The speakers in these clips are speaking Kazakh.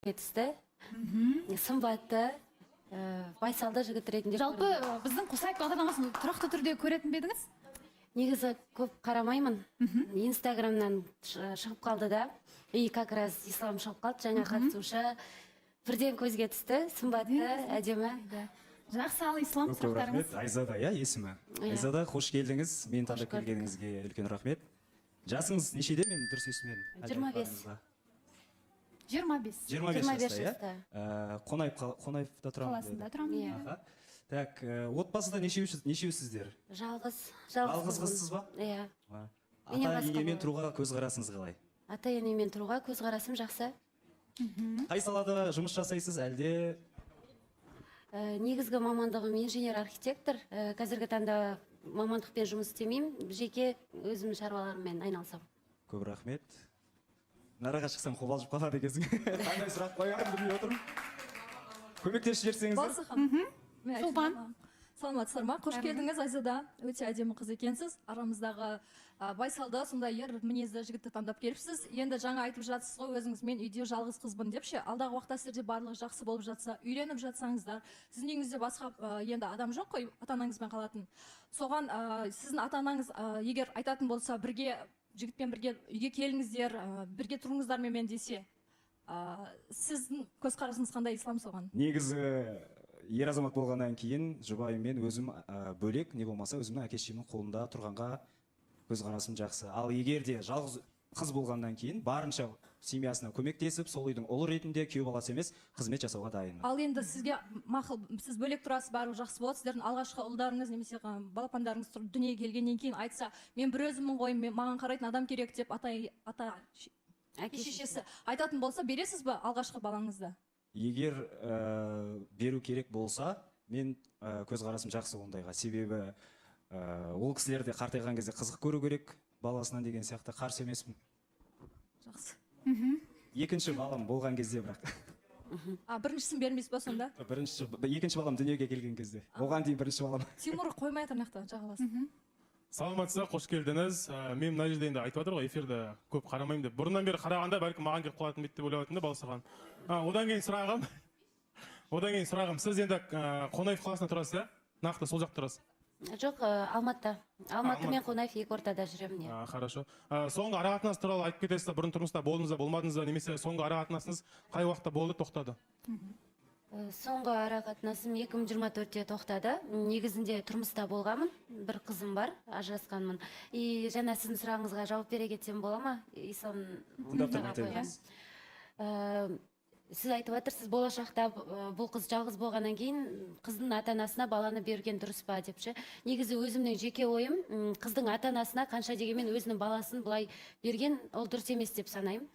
Түсті, сымбатты, байсалды жігіт ретінде. Жалпы біздің «Қосайық» бағдарламасын тұрақты түрде көретін бе едіңіз? Негізі көп қарамаймын. Инстаграмнан шығып қалды да, и как раз Ислам шығып қалды, жаңа қатысушы. Бірден көзге түсті: сымбатты, әдемі. Жақсы, ал Ислам, Көп көп рахмет. сұрақтарыңыз? Айзада, иә, есімі? Иә. Айзада, қош келдіңіз. Мені таңдап Қош көрдік. келгеніңізге үлкен рахмет. Жасыңыз нешеде, мен дұрыс естімедім? 25. 25. 25 25 жаста, иә? жаста. Қонаевта тұрамын Қаласында деді. тұрамын. Иә. Аха. Так, отбасыда нешеусіздер? Жалғыз. Жалғыз қызсыз ба? Иә. А, Менен ата басқа енемен бала. тұруға көзқарасыңыз қалай? Ата енемен тұруға көзқарасым жақсы. Қай салада жұмыс жасайсыз әлде? Негізгі мамандығым инженер архитектор. Қазіргі таңда мамандықпен жұмыс істемеймін, жеке өзімнің шаруаларыммен айналысамын. Көп рахмет. Нараға шықсам, қобалжып қалады екенсің. Қандай сұрақ қоярымды білмей отырмын, көмектесіп жіберсеңіздер. Балсы ханым. Мен айтып Шолпан. аламын. Саламатсыздар ма? Қош келдіңіз, Айзада. Өте әдемі қыз екенсіз. Арамыздағы байсалды, сондай ер мінезді жігітті таңдап келіпсіз. Енді жаңа айтып жатсыз ғой өзіңіз, мен үйде жалғыз қызбын деп ше. Алдағы уақытта сіздерде барлығы жақсы болып жатса, үйленіп жатсаңыздар, сіздің үйіңізде басқа енді адам жоқ қой ата анаңызбен қалатын. Соған сіздің ата анаңыз егер айтатын болса, бірге жігітпен бірге үйге келіңіздер, бірге тұрыңыздар менімен десе, сіздің көзқарасыңыз қандай, Ислам, соған? Негізі ер азамат болғаннан кейін жұбайыммен өзім бөлек, не болмаса өзімнің әке шешемнің қолында тұрғанға көзқарасым жақсы. Ал егер де жалғыз қыз болғаннан кейін, барынша семьясына көмектесіп, сол үйдің ұлы ретінде, күйеу баласы емес, қызмет жасауға дайынмын. Ал енді сізге мақұл, сіз бөлек тұрасыз, барлығы жақсы болады. Сіздердің алғашқы ұлдарыңыз немесе балапандарыңыз тұрып дүниеге келгеннен кейін айтса, мен бір өзіммін ғой, мен, маған қарайтын адам керек деп ата әке шешесі айтатын болса, бересіз ба алғашқы балаңызды? Егер беру керек болса, мен көзқарасым жақсы ондайға, себебі ол кісілер де қартайған кезде қызық көру керек баласынан деген сияқты, қарсы емеспін. Жақсы. Екінші балам болған кезде бірақ. А біріншісін бермейсіз ба сонда? Бірінші, екінші балам дүниеге келген кезде. Оған дейін бірінші балам. Тимур қоймай жатыр, мына жақта жағаласып. Саламатсыз ба, қош келдіңіз. Мен мына жерде енді айтып жатыр ғой, эфирді көп қарамаймын деп. Бұрыннан бері қарағанда, бәлкім, маған келіп қалатын ба еді деп ойлап жатырмын да, Балсырхан. Одан кейін сұрағым, сіз енді Қонаев қаласында тұрасыз, иә? Нақты сол жақта тұрасыз? Жоқ, Алматыда. Алматы мен Қонаев екі ортада жүремін, иә. А, хорошо. Соңғы ара қатынас туралы айтып кетесіз бе? Бұрын тұрмыста болдыңыз ба, болмадыңыз ба, немесе соңғы ара қатынасыңыз қай уақытта болды, тоқтады? Соңғы ара қатынасым 2024-те тоқтады. Негізінде тұрмыста болғанмын, бір қызым бар, ажырасқанмын. И жаңа сіздің сұрағыңызға жауап бере кетсем бола ма, Ислам? Тыңдап тұрмын, айта беріңіз. Сіз айтып жатырсыз, болашақта бұл қыз жалғыз болғаннан кейін қыздың ата анасына баланы берген дұрыс па деп ше. Негізі өзімнің жеке ойым, қыздың ата анасына қанша дегенмен өзінің баласын былай берген ол дұрыс емес деп санаймын.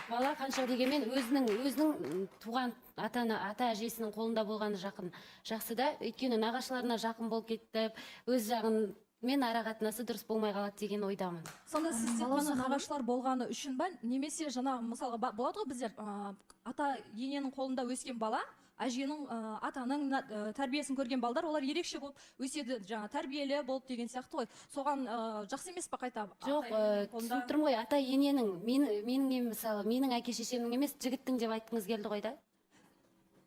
Бала қанша дегенмен өзінің туған ата ана, ата әжесінің қолында болғаны жақын, жақсы да, өйткені нағашыларына жақын болып кетіп, өз жағын мен ара қатынасы дұрыс болмай қалады деген ойдамын. Сонда сіз тек Балауса қана ханым. нағашылар болғаны үшін ба, немесе жаңағы мысалға болады ғой біздер, ата ененің қолында өскен бала, әженің, атаның тәрбиесін көрген балдар, олар ерекше болып өседі, жаңа тәрбиелі болып деген сияқты ғой. Соған жақсы емес па қайта Жоқ, ата ененің қолында? түсініп тұрмын ғой, ата ененің, менің, мысалы, менің әке шешемнің емес, жігіттің деп айтқыңыз келді ғой да?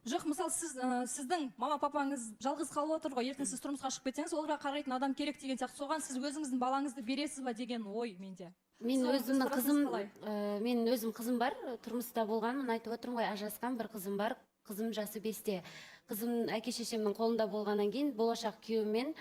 Жоқ, мысалы, сіз, сіздің мама папаңыз жалғыз қалып отыр ғой, ертең сіз тұрмысқа шығып кетсеңіз, оларға қарайтын адам керек деген сияқты. Соған сіз өзіңіздің балаңызды бересіз ба деген ой менде. Мен Соның өзімнің көзқарасыңыз қызым қалай? Мен өзім қызым бар, тұрмыста болғанмын, айтып отырмын ғой, ажырасқан, бір қызым бар, қызым жасы 5-те. Қызым әке шешемнің қолында болғаннан кейін, болашақ күйеуіммен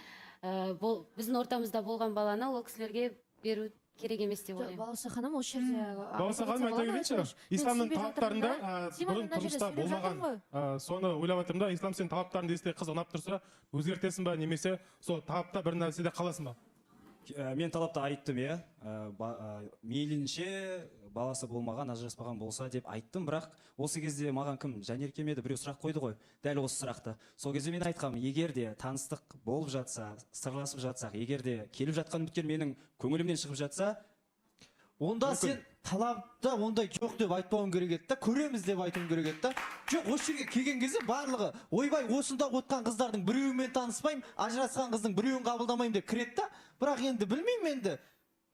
біздің ортамызда болған баланы ол кісілерге беру керек емес деп Жоқ, ойлаймын. Балауса ханым, осы жерде Балауса ханым, айта кетейінші, Исламның талаптарында бұрын тұрмыста болмаған, соны ойлап жатырмын да. Ислам, сенің талаптарыңды естіген қыз ұнап тұрса, өзгертесің ба немесе сол талапта бір нәрседе қаласың ба? Мен талапты айттым, иә. Мейлінше баласы болмаған, ажыраспаған болса деп айттым. Бірақ осы кезде маған кім, Жанерке ме еді, біреу сұрақ қойды ғой дәл осы сұрақты. Сол кезде мен айтқанмын: егер де таныстық болып жатса, сырласып жатсақ, егер де келіп жатқан үміткер менің көңілімнен шығып жатса, Онда мүмкін. сен талапта ондай жоқ деп айтпауың керек еді да, көреміз деп айтуың керек еді да. Жоқ, осы жерге келген кезде барлығы ойбай, осында отқан қыздардың біреуімен таныспаймын, ажырасқан қыздың біреуін қабылдамаймын деп кіреді да, бірақ енді білмеймін, енді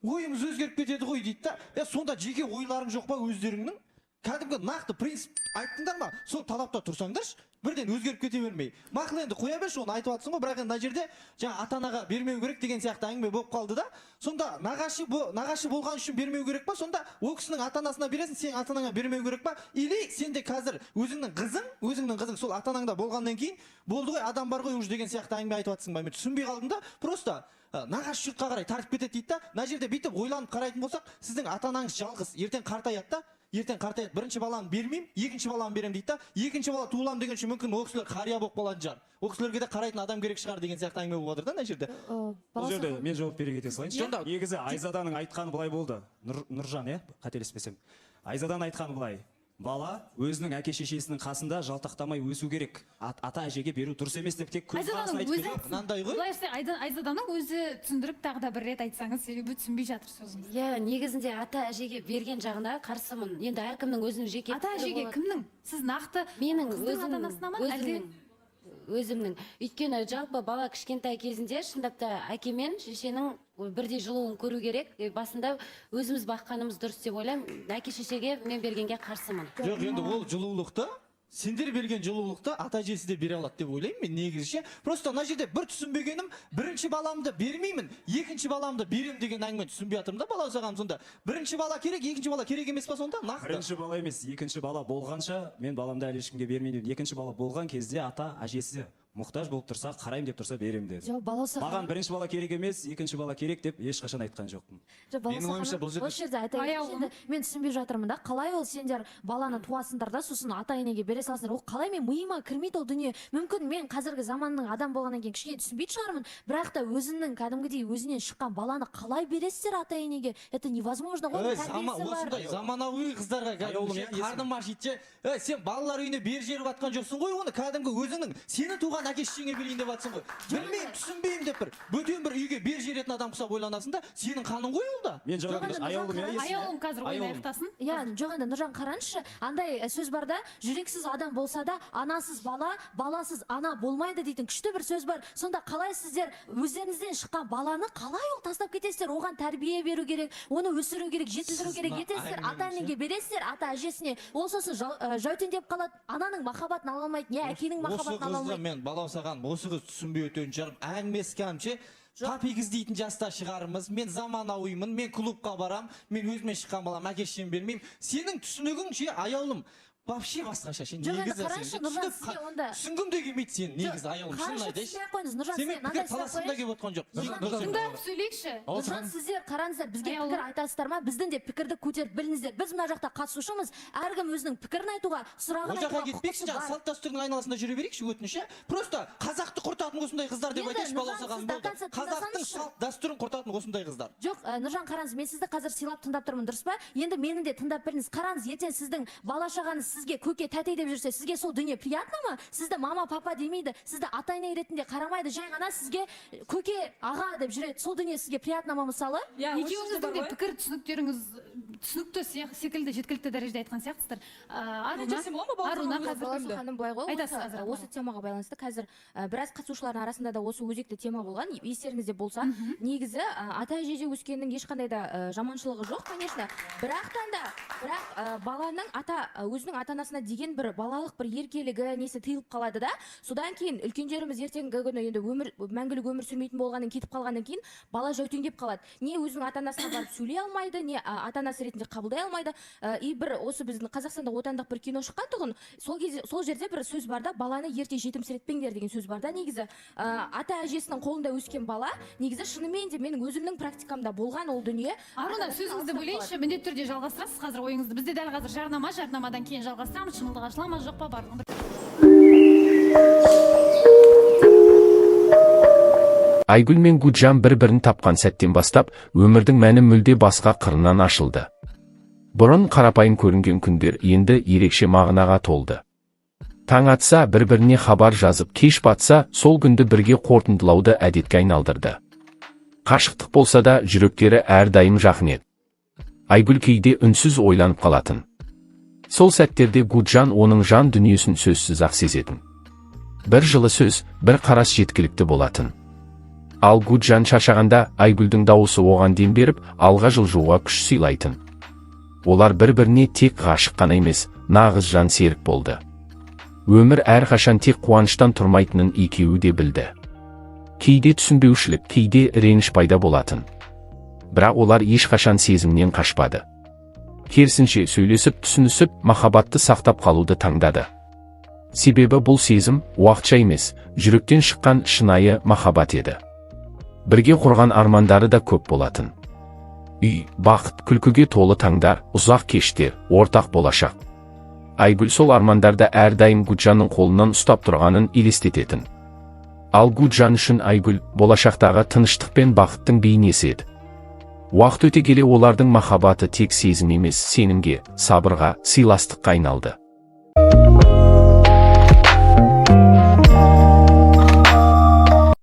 ойымыз өзгеріп кетеді ғой дейді да. Е, сонда жеке ойларың жоқ па өздеріңнің? Кәдімгі нақты принцип айттыңдар ма, сол талапта тұрсаңдаршы, бірден өзгеріп кете бермей. Мақұл, енді қоя берші, оны айтып жатрсың ғой, бірақ енді мына жерде жаңа ата анаға бермеу керек деген сияқты әңгіме болып қалды да. Сонда нағашы, нағашы болған үшін бермеу керек па? Сонда ол кісінің ата анасына бересің, сенің ата анаңа бермеу керек па? Или сен де қазір өзіңнің қызың сол ата анаңда болғаннан кейін болды ғой, адам бар ғой уже деген сияқты әңгіме айтып жатрсың ба? Мен түсінбей қалдым да. Просто нағашы жұртқа қарай тартып кетеді дейді да. Мына жерде бүйтіп ойланып қарайтын болсақ, сіздің ата анаңыз жалғыз, ертең қартаяды да, ертең қартаяды. Бірінші баланы бермеймін, екінші баланы беремін дейді да. Екінші бала туыламын дегенше, мүмкін, ол кісілер қария болып қалатын шығар, ол кісілерге де қарайтын адам керек шығар деген сияқты әңгіме болып жатыр да мына жерде. Бұл жерде мен жауап бере кете салайыншы. Сонда- Негізі Айзаданың айтқаны былай болды. Нұржан, иә, қателеспесем, Айзаданың айтқаны былай: бала өзінің әке шешесінің қасында жалтақтамай өсу керек, ата әжеге беру дұрыс емес деп тек көзқарасын Айзаданың айтып өзі берді. айтсын. Мынандай ғой. Былай істе, Айзаданың өзі түсіндіріп, тағы да бір рет айтсаңыз, себебі түсінбей жатыр сөзіңізді. Иә, негізінде ата әжеге берген жағына қарсымын. Енді әркімнің өзінің жеке Ата пікірі әжеге болады. кімнің? Сіз нақты Менің қыздың өзім, ата анасына ма, әлде өзімнің. Өйткені жалпы бала кішкентай кезінде шындап та әке мен шешенің бірдей жылуын көру керек. Басында өзіміз баққанымыз дұрыс деп ойлаймын. Әке шешеге мен бергенге қарсымын. Жоқ, енді ол жылулықты, сендер берген жылулықты ата әжесі де бере алады деп ойлаймын мен негізі ше. Просто мына жерде бір түсінбегенім, бірінші баламды бермеймін, екінші баламды беремін деген әңгімені түсінбей жатырмын да. Бала саған сонда бірінші бала керек, екінші бала керек емес па сонда нақты? Бірінші бала емес, екінші бала болғанша мен баламды әлі ешкімге бермеймін дедім. Екінші бала болған кезде ата әжесі мұқтаж болып тұрса, қараймын деп тұрса, беремін дедім. Жоқ, Балауса Маған бірінші бала керек емес, екінші бала керек деп ешқашан айтқан жоқпын. Жоқ, Балауса Менің ойымша, ханым, бұл жерде- осы жерде айта кетейінші, Аяулым. енді мен түсінбей жатырмын да, қалай ол сендер баланы туасыңдар да, сосын ата енеге бере саласыңдар? Ол қалай? Мен миыма кірмейді ол дүние. Мүмкін, мен қазіргі заманның адам болғаннан кейін кішкене түсінбейтін шығармын, бірақ та өзіңнің кәдімгідей өзінен шыққан баланы қалай бересіздер ата енеге? Это невозможно ғой. Ей, Оның тәрбиесі бар. Осындай заманауи қыздарға кәдімгі Аяулым, ше, иә, есім. қарным ашиды ше. Ей, сен балалар үйіне беріп жіберіп жатқан жоқсың ғой, оны кәдімгі өзіңнің, сені туған әке шешеңе берейін деп жатсың ғой. Білмеймін, түсінбеймін деп бір бөтен бір үйге беріп жіберетін адам құсап ойланасың да. Сенің қаның ғой ол да. Мен жауап Жоқ, енді Аяулым, иә, Нұржан, есімі. Аяулым қазір ойын Аяулым. аяқтасын. Иә, жоқ, енді Нұржан, қараңызшы, андай сөз бар да: жүрексіз адам болса да, анасыз бала, баласыз ана болмайды дейтін күшті бір сөз бар. Сонда қалай сіздер өздеріңізден шыққан баланы қалай ол тастап кетесіздер? Оған тәрбие беру керек, оны өсіру керек, жетілдіру Сіз керек. мына Ертең сіздер ата әңгімені енеге бересіздер, ата әжесіне, ол сосын жәутеңдеп қалады, ананың махаббатын ала алмайды, не әкенің Осы махаббатын ала қызды алмайды. мен, Балауса ханым, осы қыз түсінбей өтетін шығармын. Әңгімесі кәдімгі ше, тапик іздейтін жаста шығармыз. Мен заманауимын, мен клубқа барам, мен өзіме шыққан балам, әке шешем бермеймін. Сенің түсінігің ше, Аяулым, вообще басқаша ше. Жоқ, енді Негізі қараңызшы, сен Нұржан, түсініп сізге онда- түсінгім де келмейді сені негізі, Аяулым, шынын Қарашы, айтайыншы. түсінбей ақ қойыңыз, Нұржан, Сенімен сізге мынандай пікір сұрақ таласқым да қояйыншы. келіп отқан жоқ. Тыңдап сөйлейікші. Нұржан, сіздер қараңыздар, бізге Аяулым. пікір айтасыздар ма? Біздің де пікірді көтеріп біліңіздер. Біз мына жақта қатысушымыз, әркім өзінің пікірін айтуға, сұрағын Ол жаққа айтуға кетпекші, құқысы жаңағы бар. салт дәстүрдің айналасында жүре берейікші, өтініш ше. Просто қазақты құртатын осындай қыздар деп Енді, айтайыншы, Нұржан, Балауса ханым, сіз до болды. конца Қазақтың тыңдасаңызшы. салт дәстүрін құртатын осындай қыздар. Жоқ, Нұржан, қараңыз, мен сізді қазір сыйлап тыңдап тұрмын, дұрыс па? Енді мені де тыңдап біліңіз. Қараңыз, ертең сіздің бала шағаңыз сізге көке, тәте деп жүрсе, сізге сол дүние приятно ма? Сізді мама, папа демейді, сізді ата ене ретінде қарамайды, жай ғана сізге көке, аға деп жүреді. Сол дүние сізге приятно ма, мысалы? Иә, осы жерде Екеуіңіздің бар де ғой. пікір түсініктеріңіз түсінікті секілді, жеткілікті дәрежеде айтқан сияқтысыздар. Аруна, жіберсем болады ма, Балауса Аруна ханым, қазір Балауса ханым, былай ғой, Айтасыз осы, қазір, осы темаға байланысты қазір біраз қатысушылардың арасында да осы өзекті тема болған, естеріңізде болса. Негізі ата әжеде өскеннің ешқандай да жаманшылығы жоқ, конечно, бірақтан да бірақ баланың ата өзінің ата анасына деген бір балалық бір еркелігі несі тыйылып қалады да. Содан кейін үлкендеріміз ертеңгі күні енді өмір мәңгілік өмір сүрмейтін болғаннан, кетіп қалғаннан кейін бала жәутеңдеп қалады, не өзінің ата анасына барып сөйлей алмайды, не ата анасы ретінде қабылдай алмайды. И бір осы біздің Қазақстанда отандық бір кино шыққан тұғын, сол кезде сол жерде бір сөз бар да, баланы ерте жетімсіретпеңдер деген сөз бар да. Негізі ата әжесінің қолында өскен бала, негізі шынымен де менің өзімнің практикамда болған ол дүние. Аруна, Ата-анасынан сөзіңізді алыстап бөлейінші, міндетті түрде жалғастырасыз қазір ойыңызды. Бізде дәл қазір жарнама, жарнамадан кейін жалғастырамыз. Шымылдық ашыла ма, жоқ па, барлығын бір Айгүл мен Гуджан бір-бірін тапқан сәттен бастап, өмірдің мәні мүлде басқа қырынан ашылды. Бұрын қарапайым көрінген күндер енді ерекше мағынаға толды. Таң атса, бір-біріне хабар жазып, кеш батса, сол күнді бірге қорытындылауды әдетке айналдырды. Қашықтық болса да, жүректері әрдайым жақын еді. Айгүл кейде үнсіз ойланып қалатын. Сол сәттерде Гуджан оның жан дүниесін сөзсіз ақ сезетін. Бір жылы сөз, бір қарас жеткілікті болатын. Ал Гуджан шаршағанда, Айгүлдің дауысы оған дем беріп, алға жылжуға күш сыйлайтын. Олар бір-біріне тек ғашық қана емес, нағыз жан серік болды. Өмір әрқашан тек қуаныштан тұрмайтынын екеуі де білді. Кейде түсінбеушілік, кейде реніш пайда болатын. Бірақ олар ешқашан сезімнен қашпады. Керісінше, сөйлесіп, түсінісіп, махаббатты сақтап қалуды таңдады. Себебі бұл сезім уақытша емес, жүректен шыққан шынайы махаббат еді. Бірге құрған армандары да көп болатын. Үй, бақыт, күлкіге толы таңдар, ұзақ кештер, ортақ болашақ. Айгүл сол армандарда әрдайым Гуджанның қолынан ұстап тұрғанын елестететін. Ал Гуджан үшін Айгүл болашақтағы тыныштық пен бақыттың бейнесі еді. Уақыт өте келе олардың махаббаты тек сезім емес, сенімге, сабырға, сыйластыққа айналды.